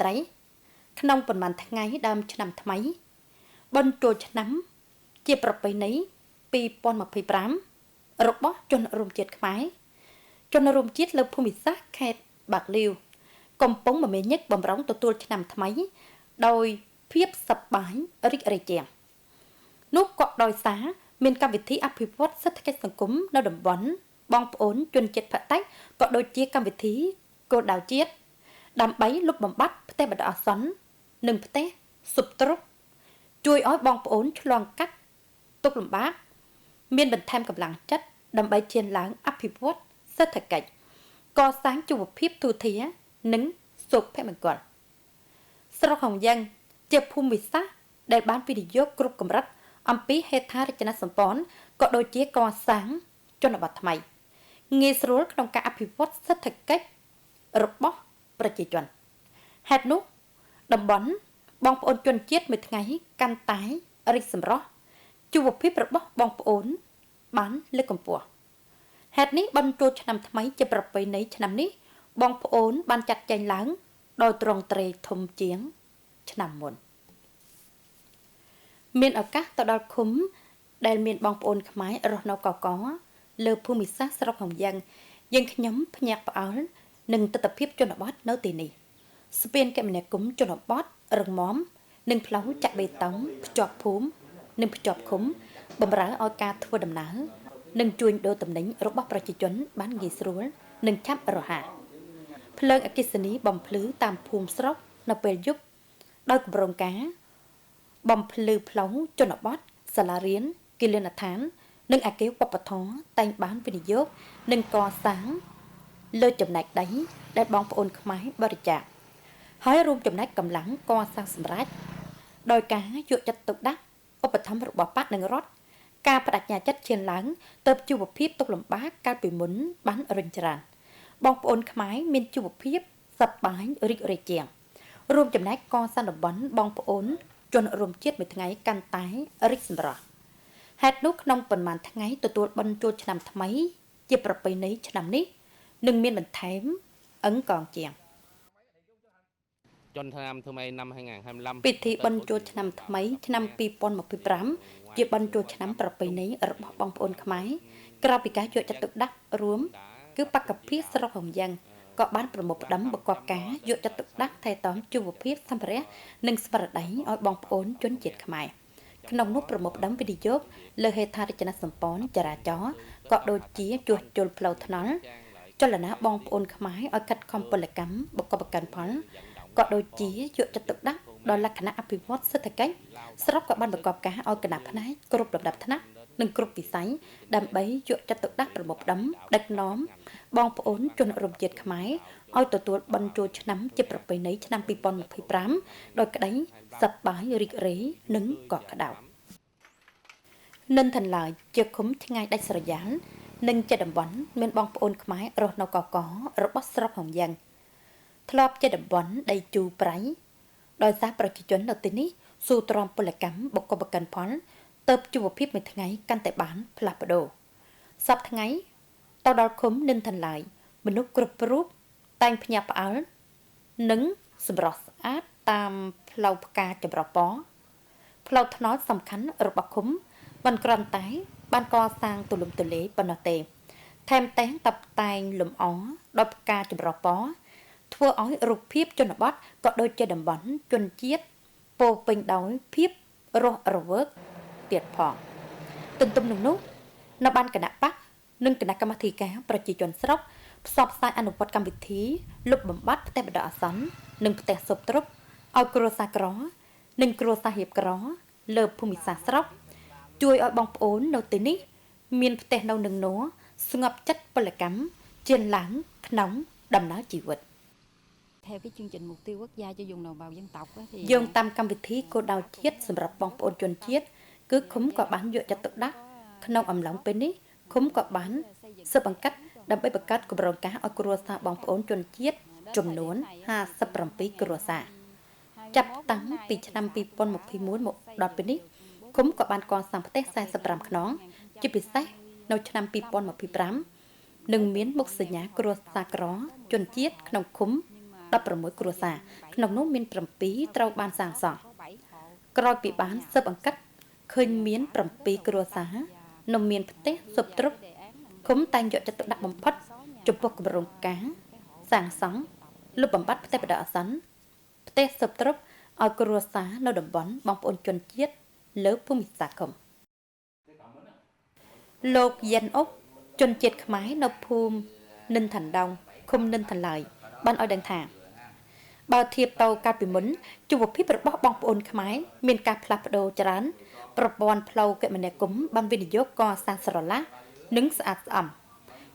ត្រីក្នុងប៉ុន្មានថ្ងៃដើមឆ្នាំថ្មីបុណ្យចូលឆ្នាំជាប្រពៃណី2025របស់ជនរួមជាតិខ្មែរជនរួមជាតិលើភូមិសាស្ត្រខេត្តបាក់លីវកំពុងមមាញឹកបំរុងទទួលឆ្នាំថ្មីដោយភាពសប្បាយរីករាយជាងនោះក៏ដោយសារមានកម្មវិធីអភិវឌ្ឍសេដ្ឋកិច្ចសង្គមនៅតំបន់បងប្អូនជនជាតិភាគតិចក៏ដូចជាកម្មវិធីគោលដៅជាតិដើម្បីលុបបំបាត់ផ្ទះបណ្ដោះអាសន្ននិងផ្ទះសុបទ្រុបជួយឲ្យបងប្អូនឆ្លងកាត់ទុក្ខលំបាកមានបន្ថែមកម្លាំងចិត្តដើម្បីឈានឡើងអភិវឌ្ឍសេដ្ឋកិច្ចកសាងជីវភាពទូធានិងសុភមង្គលស្រុកហង្យ៉ាងជាភូមិសាស្ត្រដែលបានវិនិយោគគ្រប់កម្រិតអំពីហេដ្ឋារចនាសម្ព័ន្ធក៏ដូចជាកសាងជនបទថ្មីងាយស្រួលក្នុងការអភិវឌ្ឍសេដ្ឋកិច្ចរបស់ប្រជាជនហេតុនោះតំបន់បងប្អូនជនជាតិមួយថ្ងៃកាន់តែរីកសម្រស់ជីវភាពរបស់បងប្អូនបានលើកកម្ពស់ហេតុនេះបុណ្យចូលឆ្នាំថ្មីជាប្រពៃណីឆ្នាំនេះបងប្អូនបានចាត់ចែងឡើងដោយត្រង់ត្រេធំជាងឆ្នាំមុនមានឱកាសទៅដល់ឃុំដែលមានបងប្អូនខ្មែររស់នៅកកលើភូមិសាស្ត្រស្រុកហង្យ៉ាងយើងខ្ញុំភ្ញាក់ផ្អើលនឹងទិដ្ឋភាពជនបទនៅទីនេះស្ពានគមនាគមន៍ជនបទរឹងមាំនិងផ្លូវចាក់បេតុងភ្ជាប់ភូមិនិងភ្ជាប់ឃុំបំរើឲ្យការធ្វើដំណើរនិងជួញដូរទំនិញរបស់ប្រជាជនបានងាយស្រួលនិងឆាប់រហ័សភ្លើងអគ្គិសនីបំភ្លឺតាមភូមិស្រុកនៅពេលយប់ដោយគម្រោងការបំភ្លឺផ្លូវជនបទសាលារៀនគិលានដ្ឋាននិងអគារវប្បធម៌តែងបានវិនិយោគនិងកសាងលើចំណែកដីដែលបងប្អូនខ្មែរបរិច្ចាគហើយរួមចំណែកកម្លាំងកសាងសម្រេចដោយការយកចិត្តទុកដាក់ឧបត្ថម្ភរបស់បក្សនិងរដ្ឋការបដិញ្ញាចិត្តឈានឡើងទៅជីវភាពទុក្ខលំបាកកាលពីមុនបានរុញច្រានបងប្អូនខ្មែរមានជីវភាពសប្បាយរីករាយជាងរួមចំណែកកសាងតំបន់បងប្អូនជនរួមជាតិមួយថ្ងៃកាន់តែរីកសម្រស់ហេតុនោះក្នុងប៉ុន្មានថ្ងៃទទួលបុណ្យចូលឆ្នាំថ្មីជាប្រពៃណីឆ្នាំនេះនឹងមានបន្ថែមអឹងកងជាងឆ្នាំថ្មីឆ្នាំ2025ពិធីបុណ្យចូលឆ្នាំថ្មីឆ្នាំ2025ជាបុណ្យចូលឆ្នាំប្រពៃណីរបស់បងប្អូនខ្មែរក្រៅពីការយកចិត្តទុកដាក់រួមគឺបក្សភាស្រុកហង្យ៉ាងក៏បានប្រមូលផ្ដុំប្រកបការយកចិត្តទុកដាក់ថែទាំជីវភាពសម្ភារៈនិងស្មារតីឲ្យបងប្អូនជនជាតិខ្មែរក្នុងនោះប្រមូលផ្ដុំវិនិយោគលើហេដ្ឋារចនាសម្ព័ន្ធចរាចរណ៍ក៏ដូចជាជួសជុលផ្លូវថ្នល់ចលនាបងប្អូនខ្មែរឲ្យខិតខំពលកម្មបកបកាន់ផលក៏ដូចជាយកចិត្តទុកដាក់ដល់លក្ខណៈអភិវឌ្ឍសេដ្ឋកិច្ចស្រុកក៏បានប្រកបការឲ្យគណៈផ្នែកគ្រប់លំដាប់ថ្នាក់និងគ្រប់វិស័យដើម្បីយកចិត្តទុកដាក់ប្រមូលផ្ដុំដឹកនាំបងប្អូនជនរួមជាតិខ្មែរឲ្យទទួលបុណ្យចូលឆ្នាំជាប្រពៃណីឆ្នាំ2025ដោយក្តីសប្បាយរីករាយនិងកក់ក្ដៅនិនថន្លាយជាឃុំឆ្ងាយដាច់ស្រយាលនិងជាតំបន់មានបងប្អូនខ្មែររស់នៅកករបស់ស្រុកហង្យ៉ាងធ្លាប់ជាតំបន់ដីជូរប្រៃដោយសារប្រជាជននៅទីនេះស៊ូទ្រាំពលកម្មបកបកិនផលទៅជីវភាពមួយថ្ងៃកាន់តែបានផ្លាស់ប្ដូរសប្តាហ៍ថ្ងៃទៅដល់ឃុំនិនថន្លាយមនុស្សគ្រប់រូបតែងភ្ញាក់ផ្អើលនិងសម្រស់ស្អាតតាមផ្លូវផ្កាចម្រុះពណ៌ផ្លូវថ្នល់សំខាន់របស់ឃុំមិនគ្រាន់តែបានកសាងទូលំទូលាយប៉ុណ្ណោះទេថែមទាំងតបតែងលម្អដោយផ្កាចម្រុះពណ៌ធ្វើឲ្យរូបភាពជនបទក៏ដូចជាតំបន់ជនជាតិពោពេញដោយភាពរស់រវើកទៀតផងទន្ទឹមនឹងនោះនៅបានគណៈបក្សនិងគណៈកម្មាធិការប្រជាជនស្រុកផ្សព្វផ្សាយអនុវត្តកម្មវិធីលុបបំបាត់ផ្ទះបណ្ដោះអាសន្ននិងផ្ទះសុបទ្រុបឲ្យគ្រួសារក្រនិងគ្រួសារហៀបក្រលើភូមិសាស្ត្រស្រុកជួយឲ្យបងប្អូននៅទីនេះមានផ្ទះនៅនឹងនោះស្ងប់ចិត្តពលកម្មជឿនឡើងក្នុងដំណើរជីវិត Theo cái chương trình mục tiêu quốc gia cho vùng đồng bào dân tộc thì យោងតាមកម្មវិធីគោលដៅជាតិសម្រាប់បងប្អូនជនជាតិគឺឃុំក៏បានយកចិត្តទុកដាក់ក្នុងអំឡុងពេលនេះឃុំក៏បានស៊ើបអង្កេតដើម្បីបង្កើតគម្រោងការឲ្យគ្រួសារបងប្អូនជនជាតិចំនួន57គ្រួសារចាប់តាំងពីឆ្នាំ2021មកដល់ពេលនេះឃុំក៏បានកសាងផ្ទះ45ខ្នងជាពិសេសនៅឆ្នាំ2025នឹងមានមុខសញ្ញាគ្រួសារក្រជនជាតិក្នុងឃុំ 16គ្រួសារក្នុងនោះមាន7ត្រូវបានសាងសង់ក្រោយពីបានស៊ើបអង្កេតឃើញមាន7គ្រួសារនៅមានផ្ទះស៊ប់ទ្រុបឃុំតែងយកចិត្តទុកដាក់បំផុតចំពោះគម្រោងការសាងសង់លុបបំបាត់ផ្ទះបណ្ដោះអាសន្នផ្ទះស៊ប់ទ្រុបឲ្យគ្រួសារនៅតំបន់បងប្អូនជនជាតិលើភូមិសាស្ត្រឃុំលោកយិនអុកជនជាតិខ្មែរនៅភូមិនិនឋានដងឃុំនិនឋានឡើយបានឲ្យដឹងថាបើធៀបទៅកាលពីមុនជីវភាពរបស់បងប្អូនខ្មែរមានការផ្លាស់ប្ដូរច្រើនប្រព័ន្ធផ្លូវគមនាគមន៍បានវិនិយោគកសាងស្រឡះនិងស្អាតស្អំ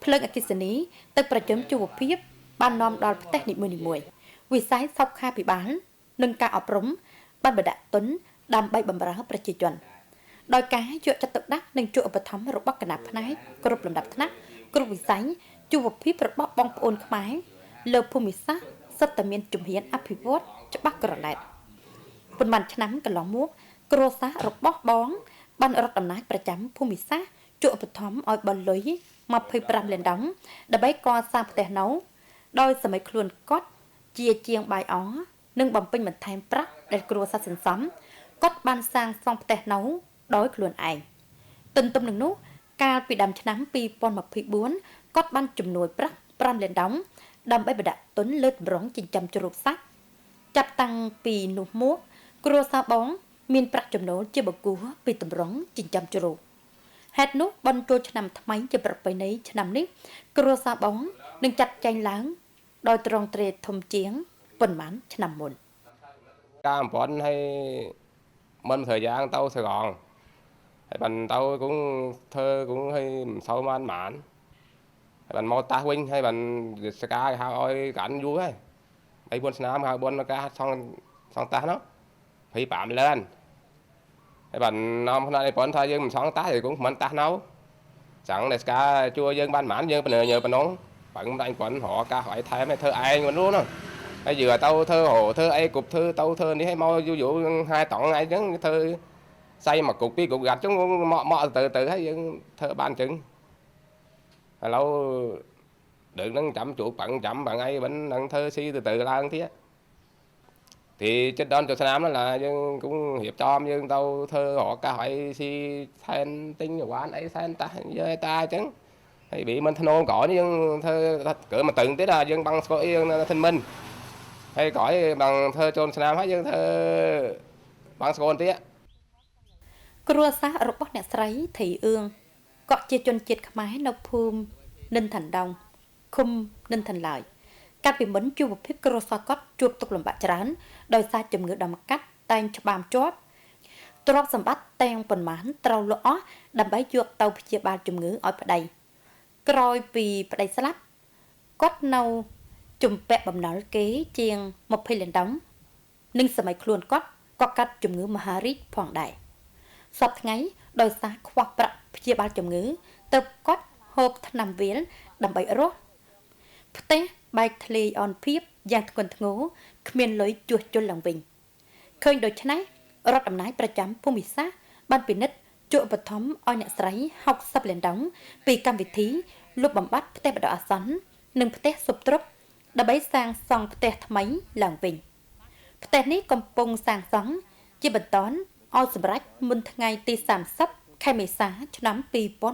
ភ្លើងអគ្គិសនីទៅប្រជុំជីវភាពបាននាំដល់ផ្ទះនីមួយៗវិស័យសុខាភិបាលនិងការអប់រំបានបណ្ដាក់ទុនដើម្បីបម្រើប្រជាជនដោយការយកចិត្តទុកដាក់និងជួយឧបត្ថម្ភរបស់គណៈផ្នែកគ្រប់លំដាប់ថ្នាក់គ្រប់វិស័យជីវភាពរបស់បងប្អូនខ្មែរលើភូមិសាស្ត្រសុទ្ធតែមានជំហានអភិវឌ្ឍច្បាស់ក្រឡែតប៉ុន្មានឆ្នាំកន្លងមកគ្រួសាររបស់បងបានរត់អំណាចប្រចាំភូមិសាស្ត្រជួយឧបត្ថម្ភឲ្យបលុយ25លានដងដើម្បីកសាងផ្ទះនៅដោយសម័យខ្លួនគាត់ជាជាងបាយអនិងបំពេញបន្ថែមប្រាក់ដែលគ្រួសារសន្សំគាត់បានសាងសង់ផ្ទះនៅដោយខ្លួនឯងទន្ទឹមនឹងនោះកាលពីដើមឆ្នាំ2024គាត់បានជំនួយប្រាក់5លានដងដើម្បីបណ្ដាក់ទុនលើទម្រង់ចិញ្ចឹមជ្រូកសាច់ចាប់តាំងពីនោះមកគ្រួសារបងមានប្រាក់ចំណូលជាបង្គួរពីទម្រង់ចិញ្ចឹមជ្រូកហេតុនោះបុណ្យចូលឆ្នាំថ្មីជាប្រពៃណីឆ្នាំនេះគ្រួសារបងនឹងចាត់ចែងឡើងដោយត្រង់ទ្រាយធំជាងប៉ុន្មានឆ្នាំមុនការអំពន់ហើយមិនthời gian tao Sài Gòn hay bạn tao cũng thơ cũng hay sau man mãn hay bạn mau ta huynh hay bạn ska hao ơi cảnh vui ấy mấy buôn nam hao buôn ca xong xong ta nó phải bạm lên hay bạn năm nay bọn thay dương mình sáng ta thì cũng mình ta nấu chẳng là ska chua dương ban mãn dương nhờ nhờ bạn nón bạn anh quận họ ca hỏi thay mày thơ ai mình luôn đó hay vừa tao thơ hồ thơ ai cục thơ tao thơ đi hay mau vô vụ hai tọn ai chứ thơ xây mà cục đi cục gạch chúng mọ mọ từ từ hay thơ ban chừng lâu đừng nâng chậm chuột bận chậm bạn ấy vẫn nâng thơ si từ từ la thế thì chết đón cho nam đó là dân cũng hiệp cho nhưng tao thơ họ ca hỏi si than tính quán ấy than ta với ta chứ hay bị mình thân cỏ nhưng thơ cỡ mà từng tới là dân băng yên thanh minh hay cõi bằng thơ chôn nam hay dân thơ băng scon tí គ្រួសាររបស់អ្នកស្រីធីអឿងក៏ជាជនជាតិខ្មែរនៅភូមិនិនឋានដងឃុំនិនឋានឡើយកាលពីមុនជីវភាពគ្រួសារគាត់ជួបទុក្ខលំបាកច្រើនដោយសារជំងឺដំកាត់តែងច្បាមជាប់ទ្រព្យសម្បត្តិទាំងប៉ុន្មានត្រូវលក់អស់ដើម្បីយកទៅព្យាបាលជំងឺឲ្យប្តីក្រោយពីប្តីស្លាប់គាត់នៅជំពាក់បំណុលគេជាង20លានដងនិងសម័យខ្លួនគាត់ក៏កាត់ជំងឺមហារីកផងដែរសប្តាហ៍ថ្ងៃដោយសារខ្វះប្រាក់ព្យាបាលជំងឺទើបគាត់ហូបថ្នាំវាលដើម្បីរស់ផ្ទះបែកធ្លាយអនភាពយ៉ាងធ្ងន់ធ្ងរគ្មានលុយជួសជុលឡើងវិញឃើញដូច្នេះរដ្ឋអំណាចប្រចាំភូមិសាស្ត្របានពិនិត្យជួយឧបត្ថម្ភឲ្យអ្នកស្រី60លានដងពីកម្មវិធីលុបបំបាត់ផ្ទះបណ្ដោះអាសន្ននិងផ្ទះស៊ប់ទ្រុបដើម្បីសាងសង់ផ្ទះថ្មីឡើងវិញផ្ទះនេះកំពុងសាងសង់ជាបន្តឲ្យសម្រេចមុនថ្ងៃទី30ខែមេសាឆ្នាំ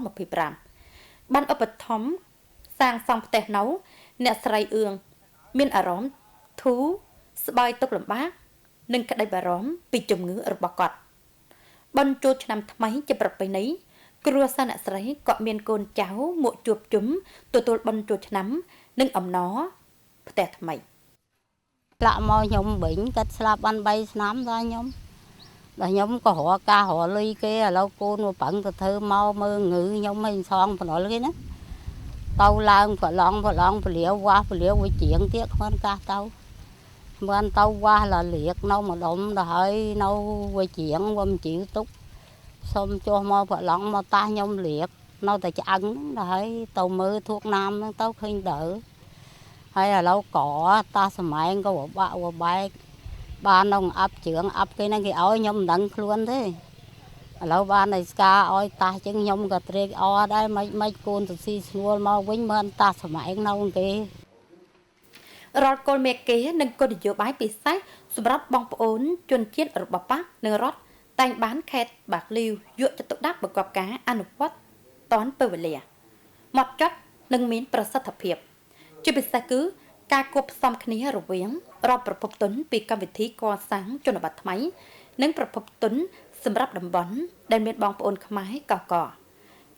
2025បានឧបត្ថម្ភសាងសង់ផ្ទះនៅអ្នកស្រីអឿងមានអារម្មណ៍ធូរស្បើយទុក្ខលំបាកនិងក្តីបារម្ភពីជំងឺរបស់គាត់បុណ្យចូលឆ្នាំថ្មីជាប្រពៃណីគ្រួសារអ្នកស្រីក៏មានកូនចៅមកជួបជុំទទួលបុណ្យចូលឆ្នាំនិងអំណរផ្ទះថ្មីលាក់មកខ្ញុំវិញគាត់ស្លាប់បាន3ឆ្នាំដល់ខ្ញុំដល់ខ្ញុំក៏រកការរកលុយគេឥឡូវកូនមកប្រឹងទៅធ្វើមកមើលងឺខ្ញុំឲ្យសងបំណុលគេណាទៅឡើងប្រឡងពលាវ៉ាស់ពលាវាជាងទៀតគ្មានកាសទៅគ្មានទៅវ៉ាស់ឡាលៀកនៅម្ដុំដល់ហើយនៅវាជាងវាមិនជីវទុកសុំចុះមកប្រឡងមកតាខ្ញុំលៀកនៅតែឆ្អឹងដល់ហើយទៅមើលធូកណាមហ្នឹងទៅឃើញដើហើយឥឡូវកតាសម័យក៏បាក់បែកបាននៅអាប់ជឿងអាប់គេហ្នឹងគេឲ្យខ្ញុំមិនដឹងខ្លួនទេឥឡូវបានឲ្យស្កាឲ្យតាចឹងខ្ញុំក៏ត្រេកអរដែរមិនកូនទៅស៊ីស្នួលមកវិញមើលតាសម័យនៅគេ រាល់គោលមេគានិងគោលនយោបាយពិសេសសម្រាប់បងប្អូនជនជាតិរបស់ប៉ះនិងរដ្ឋតែងបានខេត្តបាក់លីវយកចិត្តទុកដាក់បង្កប់ការអនុវត្តតាន់ពេលវេលាម៉ត់ចត់និងមានប្រសិទ្ធភាពជាពិសេសគឺការគួបផ្សំគ្នារវាងរដ្ឋប្រភពទុនពីកម្មវិធីកសាងជនបទថ្មីនិងប្រភពទុនសម្រាប់តំបន់ដែលមានបងប្អូនខ្មែរកក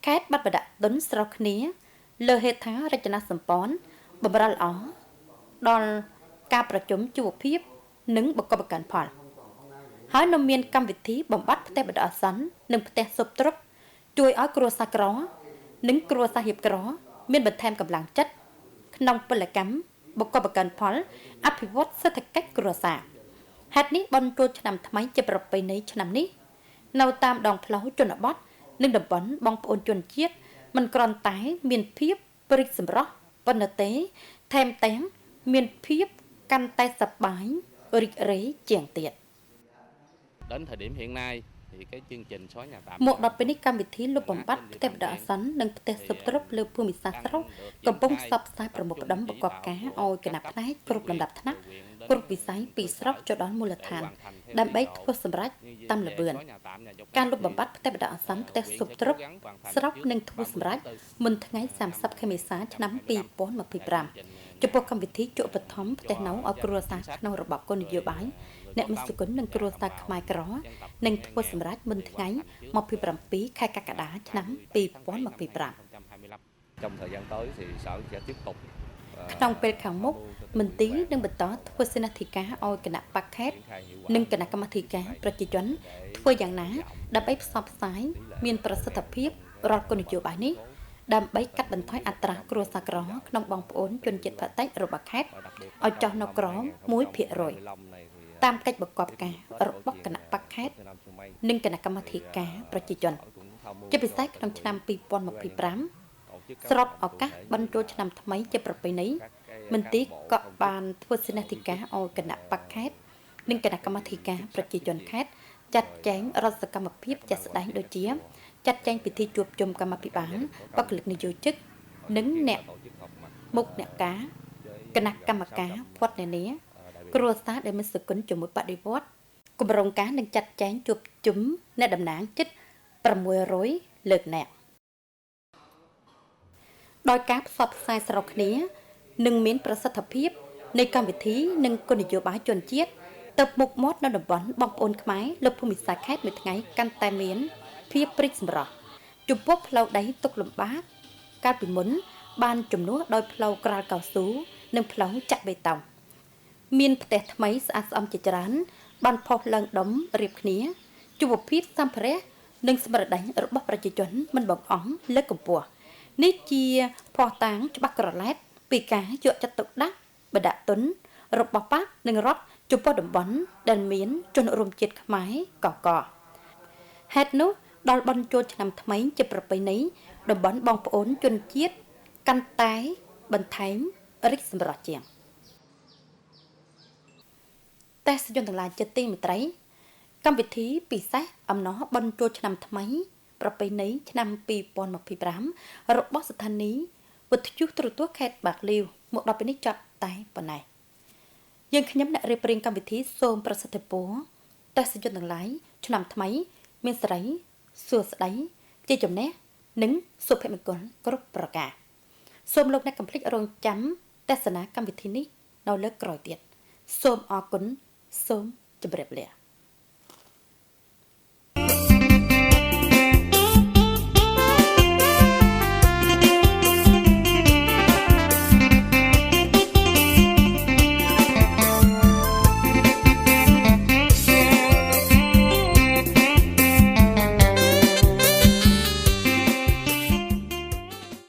ខេត្តបាត់បដាក់ទុនស្រុះគ្នាលើហេដ្ឋារចនាសម្ព័ន្ធបំរើល្អដល់ការប្រជុំជីវភាពនិងបកបកាន់ផលហើយនៅមានកម្មវិធីបំបត្តិផ្ទះបណ្ដោះអាសន្ននិងផ្ទះសុបទ្រពជួយឲ្យគ្រួសារក្រនិងគ្រួសារហៀបក្រមានបន្ថែមកម្លាំងចិត្តក្នុងពលកម្មបកបកាន់ផលអភិវឌ្ឍសេដ្ឋកិច្ចគ្រួសារហេតុនេះបុណ្យចូលឆ្នាំថ្មីជាប្រពៃណីឆ្នាំនេះនៅតាមដងផ្លូវជនបទនិងតំបន់បងប្អូនជនជាតិមិនគ្រាន់តែមានភាពព្រិចសម្រស់ប៉ុណ្ណោះទេថែមទាំងមានភាពកាន់តែសប្បាយរីករាយជាងទៀត Đến thời điểm hiện nay thì cái chương trình xóa nhà tạm មកដល់ពេលនេះកម្មវិធីលុបបំបាត់ផ្ទះបណ្ដោះអាសន្ននិងផ្ទះសុបទ្រពលើភូមិសាស្ត្រស្រុកកំពុងផ្សព្វផ្សាយប្រមូលផ្ដុំប្រកបការឲ្យគណៈផ្នែកគ្រប់លំដាប់ថ្នាក់គ្រប់វិស័យពីស្រុកចុះដល់មូលដ្ឋានដើម្បីធ្វើសម្រេចតាមល្បឿនការលុបបំបាត់ផ្ទះបណ្ដោះអាសន្នផ្ទះសុបទ្រពស្រុកនឹងធ្វើសម្រេចមុនថ្ងៃ30ខែមេសាឆ្នាំ2025ចំពោះកម្មវិធីជក់បឋមផ្ទះនៅឲ្យគ្រួសារក្នុងរបបគោលនយោបាយអ្នកមានសុគន្ធនិងគ្រួសារខ្មែរក្រនឹងធ្វើសម្រេចមុនថ្ងៃ27ខែកក្កដាឆ្នាំ2025 Trong thời gian tới thì sở sẽ tiếp tục ក្នុងពេលខាងមុខមន្ទីរនឹងបន្តធ្វើសេនាធិការឲ្យគណៈបក្សខេត្តនិងគណៈកម្មាធិការប្រជាជនធ្វើយ៉ាងណាដើម្បីផ្សព្វផ្សាយមានប្រសិទ្ធភាពរាល់គោលនយោបាយនេះដើម្បីកាត់បន្ថយអត្រាគ្រួសារក្រក្នុងបងប្អូនជនជាតិភាគតិចរបស់ខេត្តឲ្យចុះនៅក្រោម 1% តាមកិច្ចបង្គាប់ការរបស់គណៈបក្សខេត្តនិងគណៈកម្មាធិការប្រជាជនជាពិសេសក្នុងឆ្នាំ2025ស្របឱកាសបុណ្យចូលឆ្នាំថ្មីជាប្រពៃណីមន្ទីរក៏បានធ្វើសេនាធិការឲ្យគណៈបក្សខេត្តនិងគណៈកម្មាធិការប្រជាជនខេត្តចាត់ចែងរដ្ឋសកម្មភាពជាក់ស្ដែងដូចជាចាត់ចែងពិធីជួបជុំកម្មាភិបាលបុគ្គលិកនយោជិកនិងអ្នកមុខអ្នកការគណៈកម្មការភ័ព្វនានាគ្រួសារដែលមានសគុណជាមួយបដិវត្តគម្រោងការនឹងចាត់ចែងជួបជុំអ្នកតំណាងជិត600លើកអ្នកដោយការផ្សព្វផ្សាយស្រុកគ្នានឹងមានប្រសិទ្ធភាពនៃកម្មវិធីនិងគោលនយោបាយជនជាតិទៅមុខមាត់នៅតំបន់បងប្អូនខ្មែរលើភូមិសាស្ត្រខេត្តមួយថ្ងៃកាន់តែមានភាពព្រិចសម្រស់ចំពោះផ្លូវដីទុកលំបាកកាលពីមុនបានជំនួសដោយផ្លូវក្រាលកៅស៊ូនិងផ្លូវចាក់បេតុងមានផ្ទះថ្មីស្អាតស្អំជាច្រើនបានផុសឡើងដុំរៀបគ្នាជីវភាពសម្ភារៈនិងស្មារតីរបស់ប្រជាជនមិនបង្អង់លើកកម្ពស់នេះជាភស្តុតាងច្បាស់ក្រឡែតពីការយកចិត្តទុកដាក់បណ្ដាក់ទុនរបស់បក្សនិងរដ្ឋចំពោះតំបន់ដែលមានជនរួមជាតិខ្មែរកកហេតុនោះដល់បុណ្យចូលឆ្នាំថ្មីជាប្រពៃណីតំបន់បងប្អូនជនជាតិកាន់តែបន្ថែមរីកសម្រស់ជាងទេសជនទាំងឡាយជាទីមេត្រីកម្មវិធីពិសេសអំណរបុណ្យចូលឆ្នាំថ្មីប្រពៃណីឆ្នាំ2025របស់ស្ថានីយ៍វិទ្យុទូរទស្សន៍ខេត្តបាក់លីវមកដល់ពេលនេះចប់តែប៉ុណ្ណេះយើងខ្ញុំអ្នករៀបរៀងកម្មវិធីសូមប្រសិទ្ធពរទេសជនទាំងឡាយឆ្នាំថ្មីមានសិរីសួស្តីជ័យជំនះនិងសុភមង្គលគ្រប់ប្រការសូមលោកអ្នកកុំភ្លេចរងចាំទស្សនាកម្មវិធីនេះនៅលើកក្រោយទៀតសូមអរគុណសូមជម្រាបលា